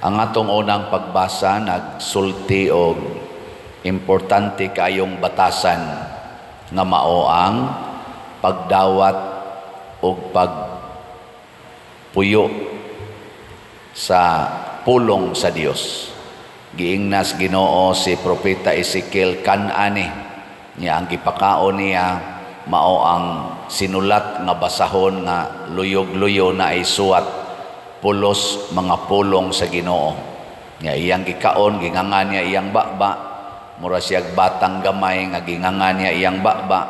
Ang atong unang pagbasa nagsulti og importante kayong batasan nga mao ang pagdawat og pagpuyo sa pulong sa Dios. Giingnas Ginoo si Propeta Ezekiel kan-ani niya, ang gipakaon niya mao ang sinulat nga basahon nga luyog-luyo na ay suwat pulos mga pulong sa Ginoo. Nga iyang gikaon, ginganga niya iyang baba, mura siyag batang gamay nga ginganga niya iyang baba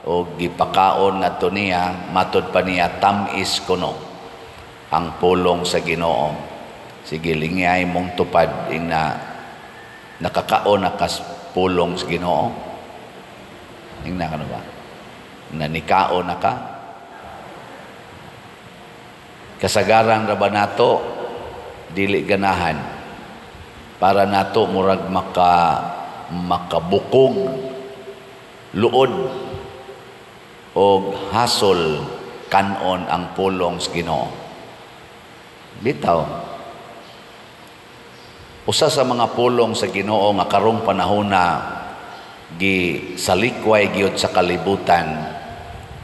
o gipakaon ngadto niya, matud pa niya tam-is kuno ang pulong sa Ginoo. Sige, lingyay mong tupad ing na nakakaon na kas pulong sa Ginoo. Ingna kano ba? Na nikaon na ka? Kasagaran ra ba nato dili ganahan para nato murag makabukog luod og hasol kanon ang pulong sa Ginoo. Bitaw. Usa sa mga pulong sa Ginoo nga karong panahona gi salikway gyud sa kalibutan,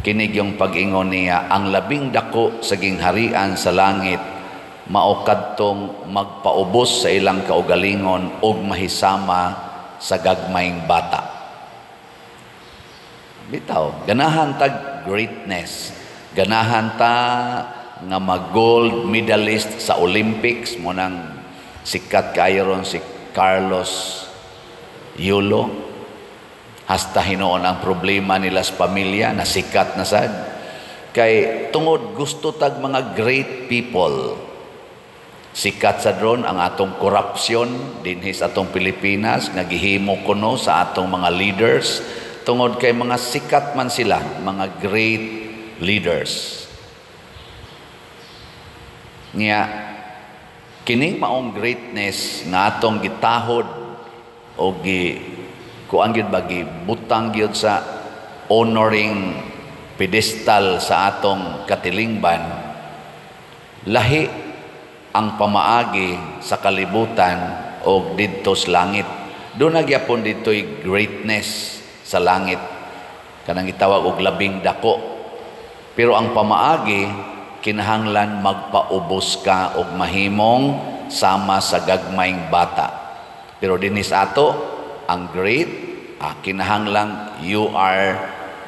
kini yung pag-ingon niya, ang labing dako sa gingharian sa langit mao kadtong magpaubos sa ilang kaugalingon og mahisama sa gagmayng bata. Bitaw, ganahan tag greatness, ganahan ta nga mag-gold medalist sa Olympics mo, nang sikat kayo ron si Carlos Yulo. Hasta hinuon ang problema nila sa pamilya, nasikat na sad. Kay tungod gusto tag mga great people. Sikat sa dron ang atong korupsyon dinhi sa atong Pilipinas nga gihimo kuno sa atong mga leaders tungod kay mga sikat man sila, mga great leaders. Nya kining maong greatness nga atong gitahod o gi kuan gyud ba, gibutang gyud sa honoring pedestal sa atong katilingban, lahi ang pamaagi sa kalibutan og didto sa langit. Doon na gyapon didto'y greatness sa langit, kanang gitawag og labing dako, pero ang pamaagi kinahanglan magpaubos ka og mahimong sama sa gagmayng bata. Pero dinis ato ang great, kinahanglang you are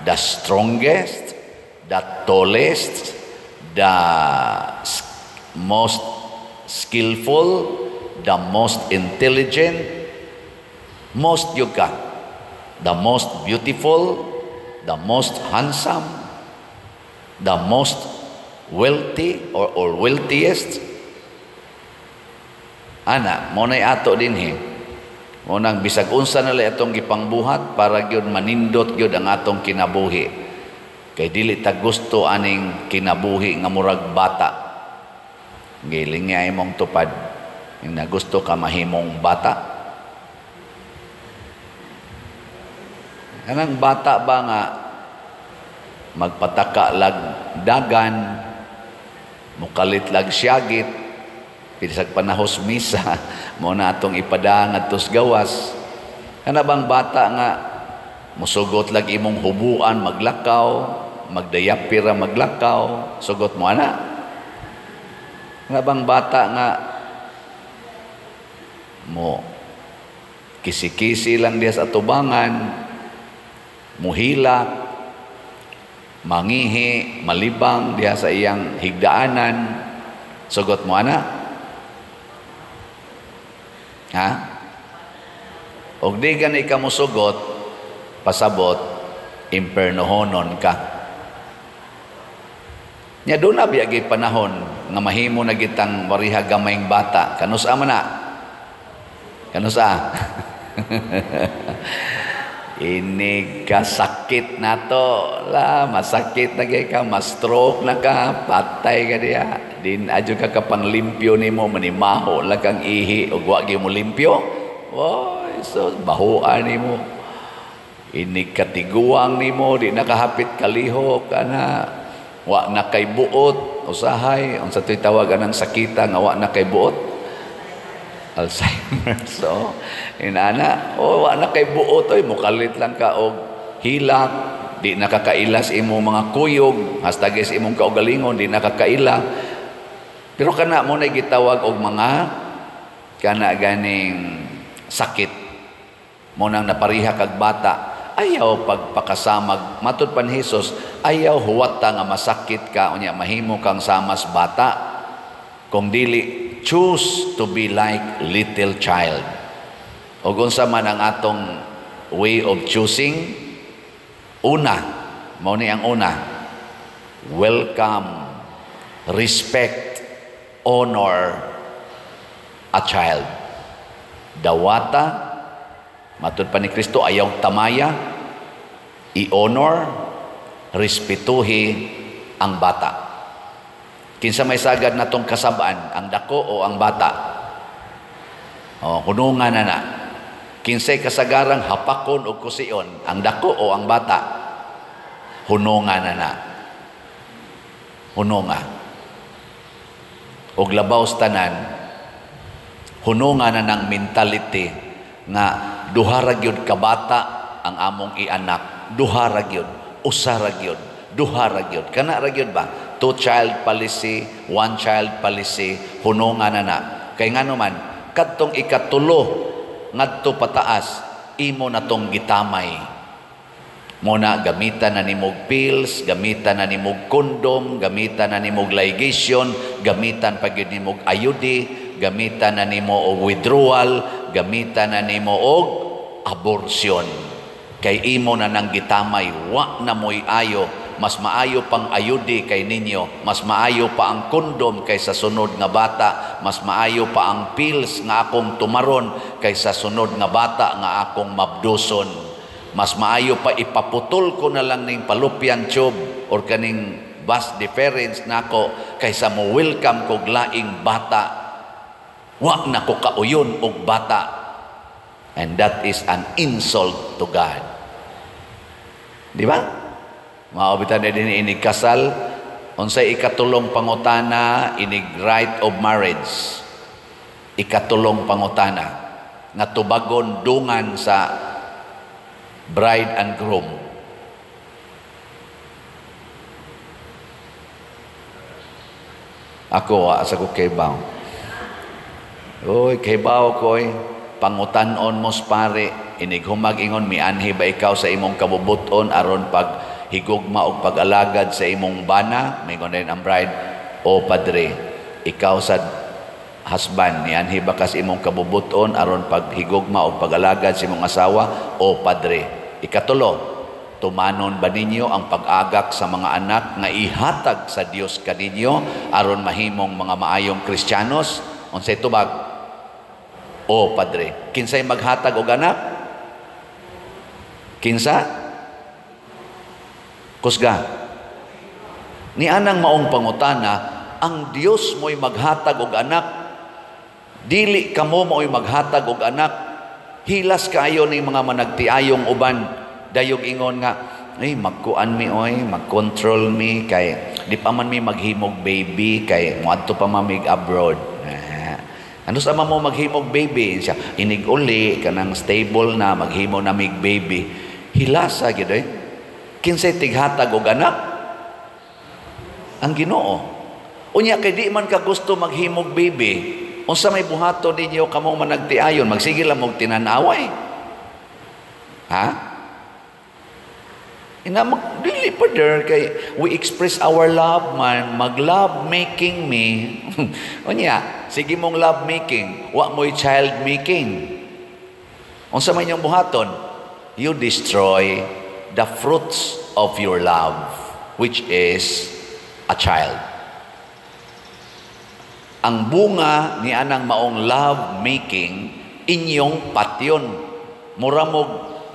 the strongest, the tallest, the most skillful, the most intelligent, most yun ka, the most beautiful, the most handsome, the most wealthy or wealthiest. Ana, mo na'y ato dinhi. Mo nang bisag unsa na lang atong gipangbuhat para gyud manindot gyud ang atong kinabuhi. Kay dili ta gusto aning kinabuhi nga murag bata. Giling nga imong tupad. Nga gusto ka mahimong bata. Kanang bata ba nga magpataka lag dagan, mukalit lag siyagit, bisag panahos misa, mo na atong ipadang adtos gawas. Kana bang bata nga musugot lag imong hubuan maglakaw, magdayapira maglakaw, sugot mo ana? Kana bang bata nga mo kisi-kisi lang diya sa atubangan, muhilak, mangihi, malibang diya sa iyang higdaanan, sugot mo ana? Ha? Og di gani ka mosugot, pasabot, impernohonon ka. Nya doon na biyagi panahon nga mahimo na gitang wariha gamayng bata. Kanusa man na? Kanusa? Ini kasakit na to. La, masakit na kay ka, ma-stroke na ka, patay ka diya. Din adyo ka kapanglimpyo nimo, manimaho lang kang ihi ug wa gyud mo limpyo. Oy, so bahuan nimo. Ini katiguang nimo, di nakahapit kalihok ana. Wa na kay buot, usahay unsa to'y tawag anang sakita nga wa na kay buot? Alzheimer. So, inana, oh, wa na kay buot oy, mukalit lang ka og hilak, di nakakailas imo mga kuyog, hastag sa imong kaugalingon di nakakaila. Pero kana mo na gitawag og mga kana ganing sakit. Mo nang napariha kag bata, ayaw pagpakasamag. Matud pa ni Hesus, ayaw huwata nga masakit ka unya mahimo kang samas bata. Kung dili, choose to be like little child. O unsa man ang atong way of choosing, una, mao ni ang una, welcome, respect, honor a child. Dawata, matud pa ni Kristo, ayaw tamaya, i-honor, respetuhi ang bata. Kinsa may sagad natong kasabaan, ang dako o ang bata? O, hunungan na na. Kinsay kasagarang hapakon o kusion, ang dako o ang bata? Hunungan na na. Hununga. Og labaw sa tanan, hununga na ng mentality nga duha ra gyud ka bata ang among ianak, duha ra gyud, usa ra gyud, duha ra gyud. Kana ra gyud ba? Two child policy, one child policy, hununga na na. Kay ngano man, kadtong ikatulo ngadto pataas, imo na tong gitamay. Muna gamitan na nimog pills, gamitan na nimog condom, gamitan na nimog ligation, gamitan pa gyud nimog IUD, gamitan na nimo og withdrawal, gamitan na nimo og abortion. Kay imo na nang gitamay, wa na mo'y ayo, mas maayo pang IUD kay ninyo, mas maayo pa ang condom kaysa sunod nga bata, mas maayo pa ang pills nga akong tumaron kaysa sunod nga bata nga akong mabduson. Mas maayo pa ipaputol ko na lang ning fallopian tube or kaning vas deferens nako kaysa mo welcome kog laing bata. Wa na ko kauyon og bata. And that is an insult to God. Di ba? Mao bitan din inig kasal, unsay ikatulong pangutana inig rite of marriage. Ikatulong pangutana nga tubagon dungan sa bride and groom. Ako, asa ko kaybaw. Oy, kaybaw ko oy. Pangutanon mo pare, inig humag ingon mianhi ba ikaw sa imong kabubuton aron pag higugma og pag-alagad sa imong bana? Mingon din ang bride, o padre, ikaw sa husband, nianhi ba ka sa imong kabubuton aron paghigugma o pag-alagad sa imong asawa? O padre. Ikatulo, tumanon ba ninyo ang pag-agak sa mga anak nga ihatag sa Dios kaninyo aron mahimong mga maayong Kristiyanos? Unsay tubag? O padre. Kinsay maghatag og anak? Kinsa? Kusga. Ni anang maong pangutana, ang Dios mo'y maghatag og anak, dili kamo mo'y maghatag og anak. Hilas kaayo ni mga managtiayong uban, dayog ingon nga, ay magkuan mi oy, magkontrol mi kay di pa man mi maghimog baby kay moadto pa man mig abroad. Ano sa mo maghimog baby? Siya inig uli kanang stable na maghimo na mig baby. Hilasa gyud oy. Kinsay tighatag og anak? Ang Ginoo. Unya kay di man ka gusto maghimog baby, unsa may buhaton ninyo kamong managtiayon, magsige lang og tinanaway. Ha? Ina mag dili pa der kay we express our love man, mag love making me. Unya, sige mong love making, wa mo'y child making. Unsa may inyong buhaton? You destroy the fruits of your love, which is a child. Ang bunga ni anang maong love making inyong patyon. Mura mog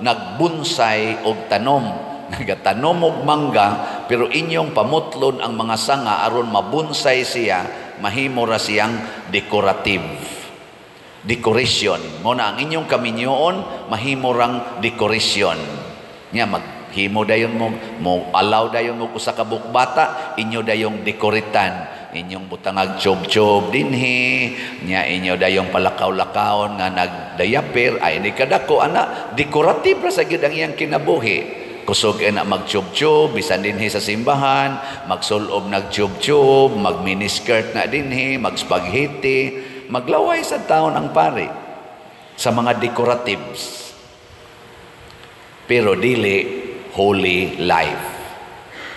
nagbunsay og tanom. Nagatanom og mangga pero inyong pamutlon ang mga sanga aron mabunsay siya, mahimo ra siyang decorative. Decoration. Mo na ang inyong kaminyoon mahimo rang decoration. Nya maghimo dayon mo, mo allow dayon mo usa ka bukbata, inyo dayong dekoretan. Inyong butangag chob-chob dinhi, nya inyo dayong palakaw-lakawon nga nagdayaper, ay ni kadako ana, decorative ra sa gyud ang iyang kinabuhi. Kusog na magchob-chob bisan dinhi sa simbahan, magsulob nagchob-chob, mag-miniskirt na dinhi, mag-spaghetti, maglaway sa taon ang pari sa mga decoratives. Pero dili holy life.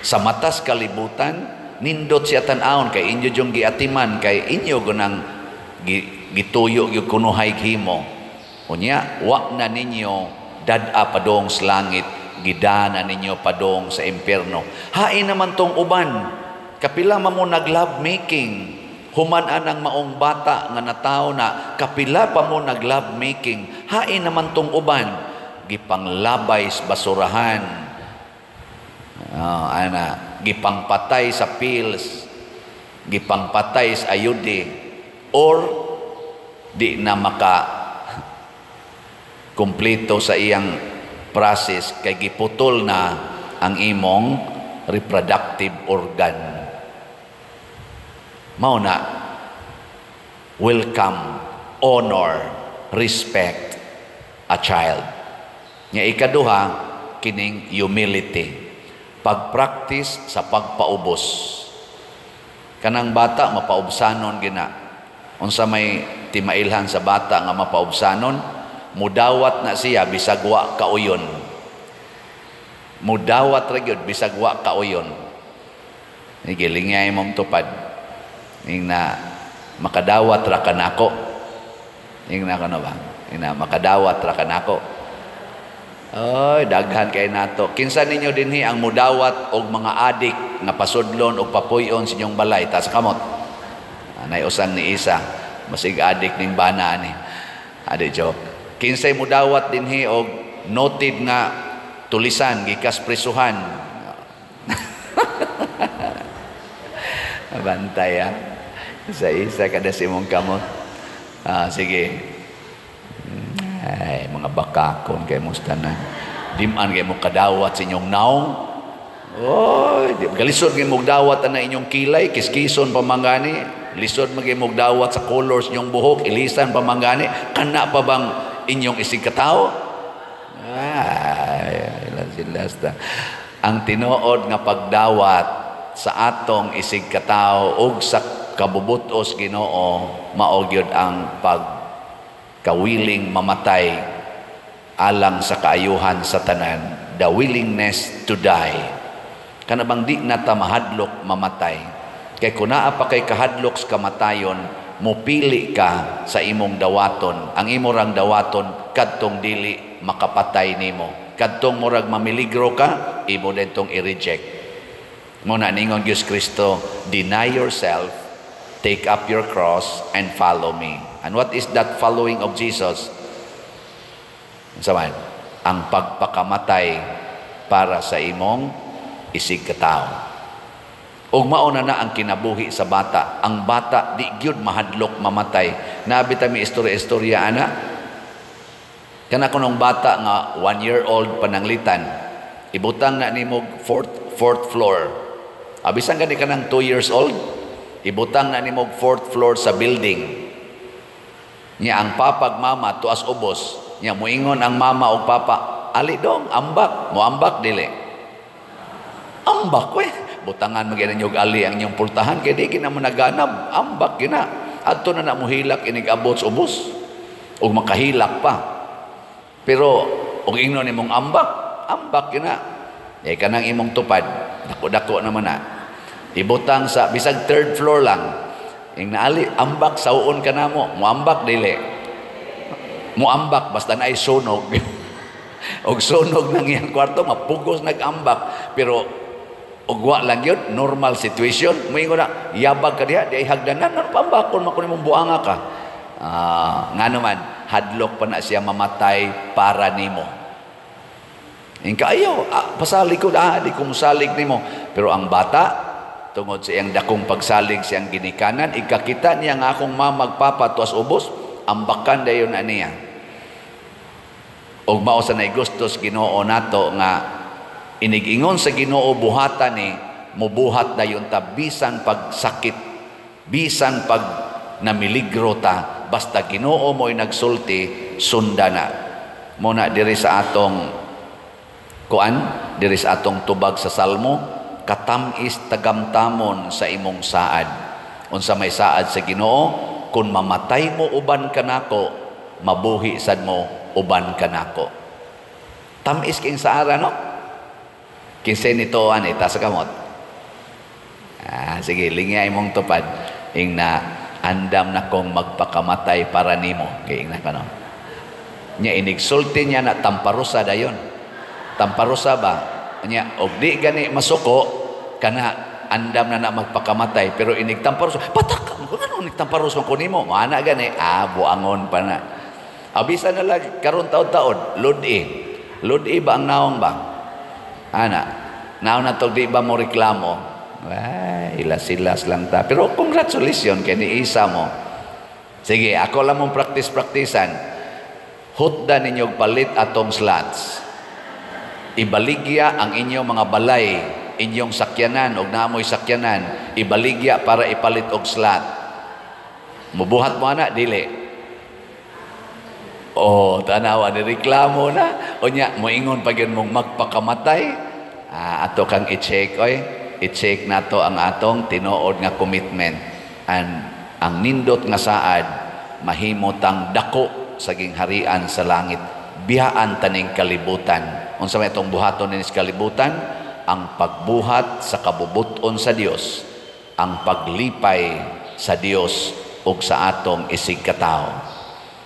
Sa matas kalibutan, nindot siya tan-awon kay inyo yung giatiman, kay inyo gunang gituyo yung kunuhay himo. Unya, wa na ninyo dad-a padong sa langit, gidana ninyo padong sa impyerno. Hain naman tong uban, kapila man mo nag-love making, human anang maong bata nga natawo na, kapila pa mo nag-love making, hain naman tong uban, gipanglabay sa basurahan, ana, gipangpatay sa pills, gipangpatay sa ayude, or di na maka kumpleto sa iyang process kay giputol na ang imong reproductive organ. Mao na, welcome, honor, respect a child. Nga ikaduha, kining humility. Pag-practice sa pagpaubos. Kanang bata mapaubsanon gina. Unsa may timailhan sa bata nga mapaubsanon, mudawat na siya bisag wa kauyon. Mudawat ra gyud bisag wa kauyon. Gilingay mong tupad. Ing na makadawat ra kanako. Ing na kano ba? Ing na makadawat ra kanako. Oy, daghan kay nato. Kinsa ninyo dinhi ang mudawat og mga adik nga pasudlon og papuy-on sa inyong balay? Tas kamot. Anay usang ni isa, masig adik ning bana ani. Adi joke. Kinsay mudawat dinhi og noted nga tulisan gikas prisuhan? Bantay ah. Sa isa kada si imong kamot. Sige. Ay, mga bakakon kay mong tanan. Diman kay mo kadawat sa inyong naong. Oy, di, galisod kay mo dawat na inyong kilay, kiskison pamangani. Lisod man kay mo dawat sa colors inyong buhok, ilisan pamangani. Kana pa bang inyong isig katawo? Ay, ilan sila. Ang tinuod nga pagdawat sa atong isig katawo ug sa kabubutos Ginoo, mao gyud ang pagkawiling mamatay alang sa kaayuhan sa tanan, the willingness to die. Kana bang di na ta mahadlok mamatay? Kay kun naa pa kay kahadlok sa kamatayon, mupili ka sa imong dawaton. Ang imo rang dawaton kadtong dili makapatay nimo. Kadtong murag mamiligro ka, imo dentong i-reject. Mo na ningon Diyos Kristo, deny yourself, take up your cross, and follow me. And what is that following of Jesus? Unsa man? Ang pagpakamatay para sa imong isig katao. Ug mao na na ang kinabuhi sa bata. Ang bata di gyud mahadlok mamatay. Nabi ta mi istorya-istorya ana. Kana kunong bata nga 1 year old pananglitan, ibutang na nimo fourth floor. Abisan gani kanang 2 years old, ibutang na nimo fourth floor sa building. Nya ang papa ug mama tuas ubos. Nya muingon ang mama ug papa, ali dong, ambak, moambak dili. Ambak we. Butangan magyud ninyo og ali ang inyong pultahan kay di gina mo naganab, ambak gina. Adto na na mohilak inig abot sa ubos. Ug makahilak pa. Pero og ingnon nimong ambak, ambak gina. Eh kanang imong tupad, dako-dako naman na. Ibutang sa bisag third floor lang. Ing naali ambak sauon ka namo, moambak dili. Moambak basta naay sunog. Og sunog nang iyang kwarto, mapugos nag-ambak. Pero og wa lang yun, normal situation, moingon na, yabag ka diha, di ay hagdanan, ano pambakon, makunin mong buanga ka. Nga naman, hadlok pa na siya mamatay para nimo. Ingka ayaw, pasalig ko, di ko musalig nimo. Pero ang bata, tungod sa iyang dakong pagsalig siyang ginikanan, ikakita niya nga akong mamagpapa tuas ubos, ambakan dayon na niya. Og mao sa naigustos Ginoo nato nga inigingon sa Ginoo buhatan ni mubuhat dayon ta bisan pagsakit Bisan pag namiligro ta, basta Ginoo mo'y nagsulti, sunda na. Mao na diri sa atong kuan, diri sa atong tubag sa Salmo, katamis tagamtamon sa imong saad. Unsa may saad sa Ginoo? Kung mamatay mo uban kanako, mabuhi sad mo uban kanako. Tamis king saara, no? Kinsa nito ani ta sa kamot? Ah, sige, lingya imong tupad. Ing na andam na kong magpakamatay para nimo. Kay ing na kano. Nya inigsulti niya na tamparusa dayon. Tamparusa ba? Nya og di gani masuko kana, andam na na magpakamatay, pero inig tamparusa, patak mo ngano inig tamparusa ko nimo, mana gani, ah, buangon pa na. Abisa na lang karon taod-taod, lodi lodi ba ang naong ba ana naon na to, di ba mo reklamo? Ay, ilas-ilas lang ta, pero congratulations kay ni isa mo. Sige, ako lang mong practice-practicean. Hutda ninyo palit atong slots. Ibaligya ang inyong mga balay, inyong sakyanan og naamoy sakyanan, ibaligya para ipalit og slot. Mubuhat mo ana, dili? Oh, tanawa ni reklamo na. Unya, moingon pa gyud mong magpakamatay. Ah, ato kang i-check oy. I-check nato ang atong tinuod nga commitment. And ang nindot nga saad, mahimo tang dako sa gingharian sa langit. Biyaan taning kalibutan. Unsa may itong buhaton ni kalibutan? Ang pagbuhat sa kabubuton sa Dios, ang paglipay sa Dios ug sa atong isig katawo.